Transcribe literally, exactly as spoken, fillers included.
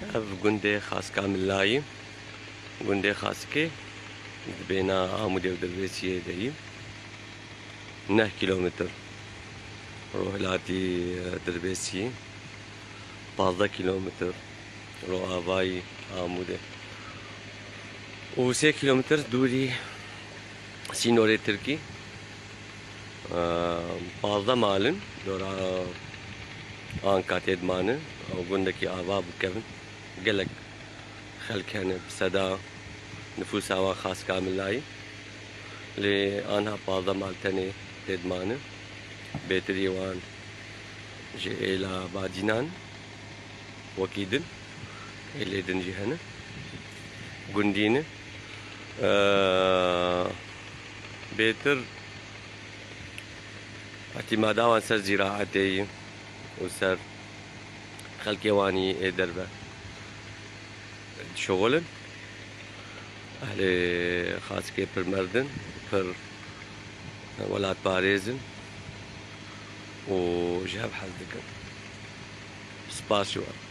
Ev gundê Xaska Milayî, gundê Xaskê di bêhna Amûdê û Dirbêsiyê de yî. Neh kîlometr rojhilatî, e, Dirbêsiyê, pazdeh kîlometr rojavayî Amûdê û sê kîlometr dûrî sînorê Tirkî. E, pazdeh mal in dora Anka tê dimane. Ew gundekî ava bû kevin. Gelek xelk hene, bi seda nifûsa wan Xaska Milayî. Lê anha pazdeh mal tenê tê dimane. Bêtirî wan ji êla Badînan wekî din. Êlê din jî hene. Gundî ne. E, bêtir îtîmada wan ser zîraetê yî û ser xelkê wan yî ê derve dişuxulin. Ehlê Xaskê pir merd in, pir welatparêz in û ji hev hez dikin. Spas ji we.